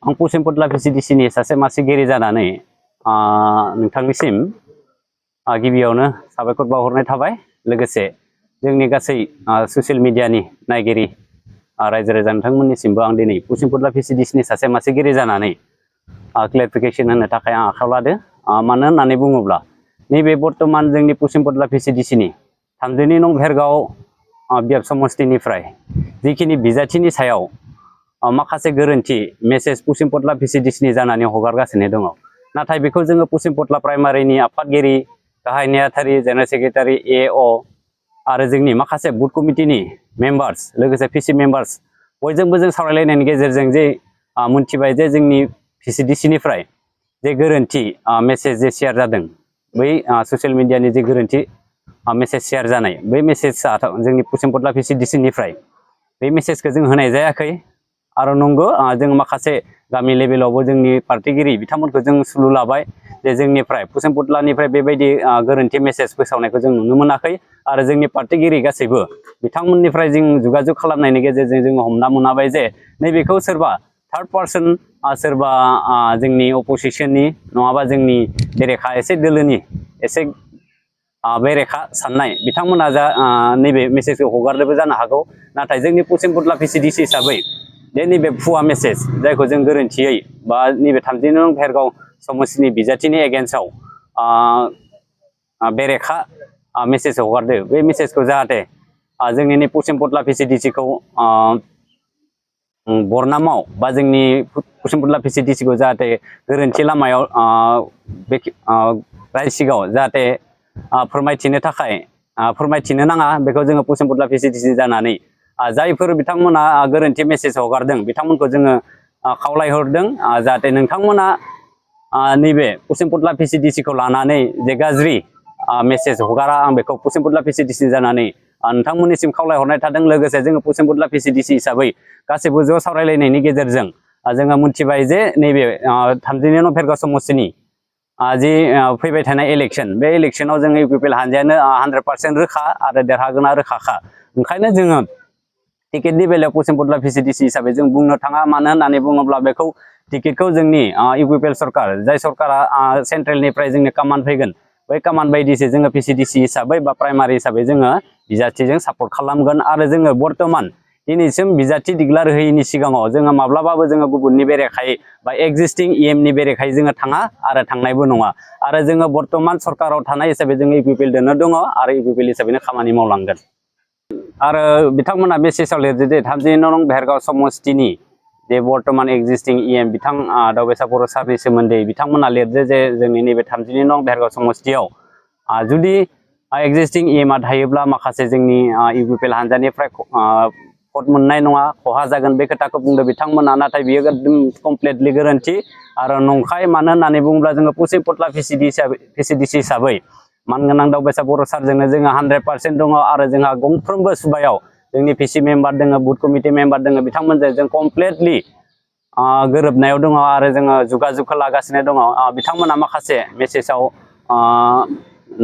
आं पश्चिमपट्ला VCDC नि सासे मासिगिरि जानानै नोंथांनिसिम गिबियावनो साबायखर बावहरनाय थाबाय। लोगोसे जोंनि गासै ससियेल मिडियानि नायगिरि रायजो राजा नोंथांमोननिसिमबो आं दिनै पश्चिमपट्ला VCDC नि सासे मासिगिरि जानानै क्लेरिफिकेसन होनो थाखाय आं आखायाव लादों। मानो होननानै बुङोब्ला नैबे बर्तमान जोंनि पश्चिमपट्ला VCDC नि 32 नं भेरगाव बियाब समस्तिनिफ्राय जिखिनि बिजाथिनि सायाव माखासे गोरोन्थि मेसेज पश्चिमपट्ला VCDC नि जानानै हगारगासिनो दङ। नाथाय बेखौ जोङो पश्चिमपट्ला प्राइमारिनि आफादगिरि, गाहाय नेहाथारि, जेनेरेल सेक्रेटारि, AO आरो जोंनि माखासे बुथ कमिटिनि मेम्बार्स, लोगोसे PC मेम्बार्स बयजोंबो जों सावरायलायनायनि गेजेरजों जे मोनथिबाय जे जोंनि VCDC निफ्राय जे गोरोन्थि मेसेज जे शेयार जादों, बै ससियेल मिडियानि जे गोरोन्थि मेसेज शेयार जानाय, बै मेसेजआ जोंनि पश्चिमपट्ला VCDC निफ्राय बे मेसेजखौ जों होनाय जायाखै। आरो नंगौ जों माखासे गामि लेभेलावबो जोंनि पार्टिगिरि बिथांमोनखौ जों सुलु लाबाय जे जोंनिफ्राय पश्चिमपट्लानिफ्राय बेबायदि गोरोन्थि मेसेज फोसावनायखौ जों नुनो मोनाखै। आरो जोंनि पार्टिगिरि गासैबो बिथांमोननिफ्राय जों जुगाजुग खालामनायनि गेजेरजों जों हमना मोनाबाय जे नैबेखौ सोरबा थार्ड पार्सन, सोरबा जोंनि अपोजिशननि नङाबा जोंनि बेरेखा एसे दोलोनि एसे बेरेखा साननाय बिथांमोना जा नैबे मेसेजखौ हगारनोबो जानो हागौ। नाथाय जोंनि पश्चिमपट्ला VCDC हिसाबै जे नैबे भुवा मेसेज जायखौ जों गोरोन्थियै बा नैबे 32 नं भेरगाव समस्तिनि बिजाथिनि एगेन्स्टआव बेरेखा मेसेज हगारदों, बे मेसेजखौ जाहाथे जोंनि नै पश्चिमपट्ला VCDC खौ बरनामाव बा जोंनि पश्चिमपट्ला VCDC खौ जाहाथे गोरोन्थि लामायाव रायजो सिगाङाव जाहाथे फोरमायथिनो थाखाय फोरमायथिनो नाङा, बेखौ जोङो पश्चिमपट्ला VCDC जानानै जायफोर बिथांमोना गोरोन्थि मेसेज हगारदों बिथांमोनखौ जोङो खावलायहरदों जाहाथे नोंथांमोना नैबे पश्चिमपट्ला VCDC खौ लानानै जे गाज्रि मेसेज हगारा, आं बेखौ पश्चिमपट्ला VCDC जानानै नोंथांमोननिसिम खावलायहरनाय थादों। लोगोसे जोङो पश्चिमपट्ला VCDC हिसाबै गासैबो ज' सावरायलायनायनि गेजेरजों जोङो मोनथिबाय जे नैबे 32 नं भेरगाव समस्तिनि जि फैबाय थानाय इलेक्शन, बे इलेक्शनाव जोङो UPPL हानजायानो 100% रोखा आरो देरहागोना रोखाखा। ओंखायनो जोङो टिकेटनि बेलायाव पश्चिमपट्ला VCDC हिसाबै जों बुंनो थाङा। मानो होननानै बुङोब्ला बेखौ टिकेटखौ जोंनि UPPL सरकार, जाय सरकारा सेन्ट्रेलनिफ्राय जोंनि कामान फैगोन, बै कामान बायदिसो जोङो VCDC हिसाबै बा प्राइमारि हिसाबै जोङो बिजाथिजों सापर्ट खालामगोन। आरो जोङो बर्तमान दिनैसिम बिजाथि डिक्लार होयैनि सिगाङाव जोङो माब्लाबाबो जोङो गुबुननि बेरेखायै बा एक्जिस्टिं EM नि बेरेखायै जोङो थाङा आरो थांनायबो नङा। आरो जोङो बर्तमान सरकाराव थानाय हिसाबै जोङो UPPL दोनो दङ आरो UPPL हिसाबैनो खामानि मावलांगोन। आरो बिथांमोना मेसेजाव लिरदो जे 32 नं भेरगाव समस्तिनि जे बर्तमान एक्जिस्टिं EM बिथां दावबायसा बर' सारनि सोमोन्दै बिथांमोना लिरदो जे जोंनि नैबे 32 नं भेरगाव समस्तियाव जुदि एक्जिस्टिं EM थायोब्ला माखासे जोंनि UPPL हानजानिफ्राय भट मोननाय नङा, खहा जागोन, बे खोथाखौ बुंदों बिथांमोना। नाथाय बियो कमप्लिटलि गोरोन्थि आरो नंखाय। मानो होननानै बुङोब्ला जोङो पश्चिमपट्ला VCDC हिसाबै मानगोनां दावबायसा बर' सारजोंनो जोङो 100% दङ। आरो जोंहा गंफ्रोमबो सुबायाव जोंनि PC मेम्बार दङ, बुथ कमिटि मेम्बार दङ, बिथांमोनजों जों कमप्लिटलि गोरोबनायाव दङ आरो जोङो जुगाजुगखौ लागासिनो दङ। बिथांमोना माखासे मेसेजाव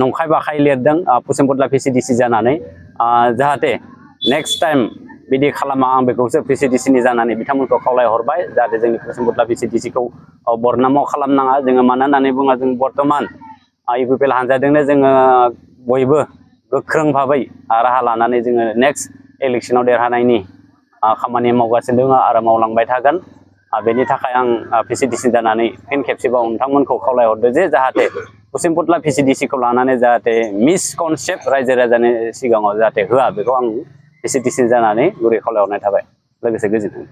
नंखाय बाखाय लिरदों पश्चिमपट्ला VCDC जानानै, जाहाथे नेक्स्ट टाइम बिदि खालामा, आं बेखौसो VCDC नि जानानै बिथांमोनखौ खावलायहरबाय जाहाथे जोंनि पश्चिमपट्ला VCDC खौ बरनामाव खालामनाङा। जोङो मानो होननानै बुङा, जों बर्तमान UPPL हानजाजोंनो जोङो बयबो गोख्रों भाबै राहा लानानै जोङो नेक्स्ट इलेक्शनाव देरहानायनि खामानि मावगासिनो दङ आरो मावलांबाय थागोन। बेनि थाखाय आं VCDC जानानै फिन खेबसेबाव नोंथांमोनखौ खावलायहरदो जे जाहाथे पश्चिमपट्ला VCDC खौ लानानै जाहाथे मिसकनसेप्ट रायजो राजानि सिगाङाव जाहाथे होआ, बेखौ आं VCDC जानानै गुरै खावलायहरनाय थाबाय। लोगोसे गोजोन्थों।